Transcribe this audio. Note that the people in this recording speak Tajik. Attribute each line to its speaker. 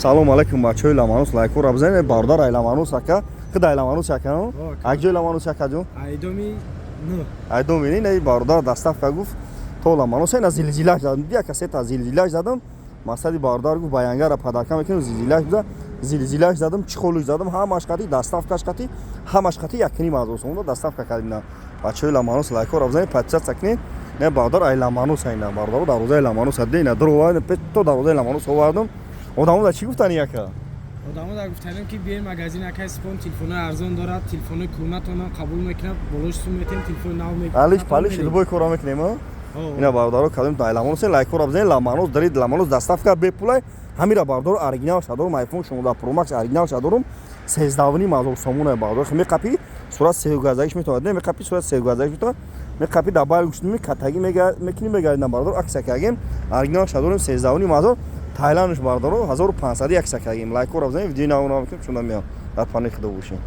Speaker 1: Салом алейкум, бачаҳои Ламанус, лайкора бизанед. Бародар ай Ламанус, ака, худ ай Ламанус, ака, акҷои Ламанус, акаҷон?
Speaker 2: Айдоми ну.
Speaker 1: Айдоми не, бародар доставка гуфт то Ламанус. Ина зилзилаш задам, ди ака, сета зилзилаш задам. Мақсади бародар гуфт, баянгара падарка мекунем, зилзилаш биза. Зилзилаш задам, чехолуш задам, ҳамаш қати, доставкаш қати, ҳамаш қати 1,5 ҳазор сомон доставка кардем. Бачаҳои Ламанус, лайкора бизанед, подписаться кунед. Не, бародар ай Ламанус, айна бародаро дарвозаи Ламанус аде, ина дро то дарвозаи Ламанус овардам. Одамо да чӣ гуфтани, яка?
Speaker 2: Одамо да гуфтанем, ки биёем магазин акай Сипон, телефонои арзон дорад, телефонои кӯҳнатонам қабул мекунад, болош сум метем, телефони нав.
Speaker 1: Алиш палиш, любой кора мекунем, а? Ина бародаро кадом ай Ламанус, лайкора бизанед. Ламанус дарид, Ламанус доставка бепулай. Ҳамира, бародаро, оригинал шадорум, iPhone 16 Pro Max оригинал шадорум, 13,5 ҳазор сомона, бародаро. Меқапи, сурат сегазагиш метавонад, не, меқапи, сурат сегазагиш метавонад, меқапи, дар байл гӯштими катагӣ мекунӣ, мегардина. Бародаро, акса кагем, оригинал шадорум, 13,5 ҳазор, Тайландш, бародаро, 1500 якса кагем. Лайкора бизанед, видеои навона мекунем, чунда меям. Дар паноҳи Худо бошем.